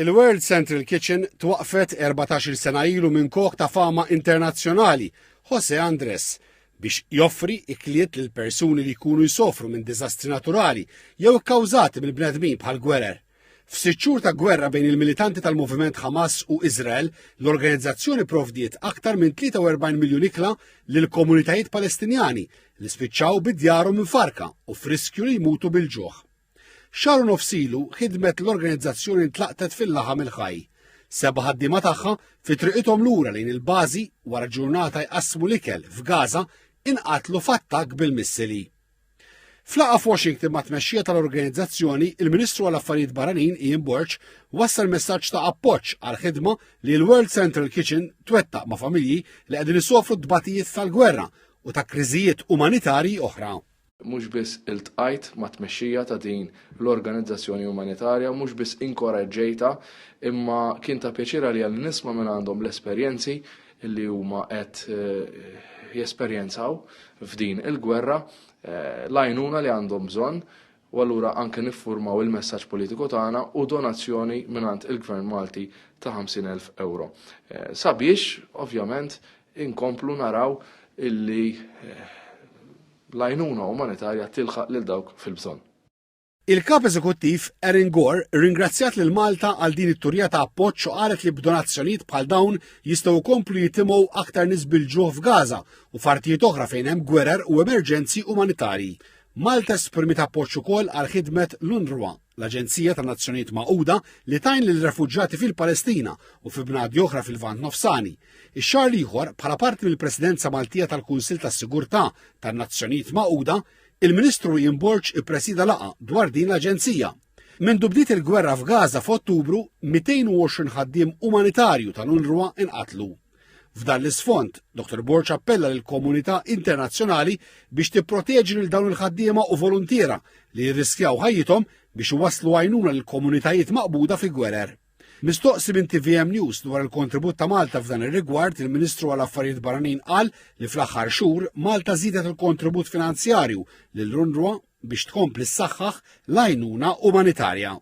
Il-World Central Kitchen twaqqfet 14-il sena ilu minn kok ta' fama internazzjonali, Jose Andres, biex joffri ikliet lil persuni li jkunu jsofru minn diżastri naturali jew ikkawżati mill-bnedmin bħal gwerer. F'sitt xhur ta' gwerra bejn il-militanti tal-moviment Hamas u Iżrael, l-organizzazzjoni provdiet aktar minn 43 miljun ikla lil komunitajiet Palestinjani li spiċċaw bi djarhom imfarrka u f'riskju li jmutu bil-ġuħ. Xahar u nofs ilu ħidmet l-organizzazzjoni ntlaqtet fil-laħam il-ħaj. Seba' ħaddiema tagħha fi triqithom lura lejn il-bażi wara ġurnata jqassmu l-ikel f'Gaza inqatlu f'attakk bil-missili. F'laqgħa f'Washington ma' tmexxija tal-organizzazzjoni, il-Ministru għall-Affarijiet Barranin Ian Borg wassal messaġġ ta' appoġġ għal ħidma li l-World Central Kitchen twettaq ma' familji li qegħdin isofru t-tbatijiet tal-gwerra u ta' kriżijiet umanitarji oħra. Mhux biss iltqajt mat-tmexxija ta' din l-organizzazzjoni umanitarja, mhux biss inkoraġġejtha, imma kien ta' pjaċir għalija li nisma' mingħandhom l-esperjenzi li huma qed jesperjenzaw f'din il-gwerra, l-għajnuna li għandhom bżonn, u allura anke niffurmaw il-messaġġ politiku tagħna u donazzjoni mingħand il-Gvern Malti ta' 50,000 ewro. Sabiex, ovvjament, inkomplu naraw illi l-għajnuna umanitarja tilħaq lil dawk fil-bżonn. Il-Kap Eżekuttiv Erin Gore rringrazzjat lil Malta għal din it-turija ta' appoġġ u qalet li b'donazzjonijiet bħal dawn jistgħu jkomplu jitimgħu aktar nies bil-ġuħ f'Gaza u f'artijiet oħra fejn hemm gwerer u emerġenzi umanitarji. Malta esprimiet appoġġ ukoll għal ħidmet l-UNRWA, l-Aġenzija tan-Nazzjonijiet Magħquda li tgħin lill-refuġjati fil-Palestina u fi bnadi oħra fil-Lvant Nofsani. Ix-xahar l-ieħor, bħala parti mill-Presidenza Maltija tal-Kunsill tas-Sigurtà tan-Nazzjonijiet Magħquda, il-Ministru Ian Borg ippresida laqgħa dwar din l-aġenzija. Mindu bdiet il-gwerra f'Gaza f'Ottubru, 220 ħaddiem umanitarju tal-UNRWA inqatlu. F'dan l-isfond, Dr. Borg appella lill-komunità internazzjonali biex tipproteġi lil dawn il-ħaddiema u voluntiera li jirriskjaw ħajjithom biex iwasslu għajnuna lil komunitajiet maqbuda fi gwerer. Mistoqsi minn TVM News dwar il-kontribut ta' Malta f'dan ir-rigward, il-Ministru għal Affarijiet Barranin qal li fl-aħħar xhur Malta żiedet il-kontribut finanzjarju lil UNRWA biex tkompli ssaħħaħ l-għajnuna umanitarja.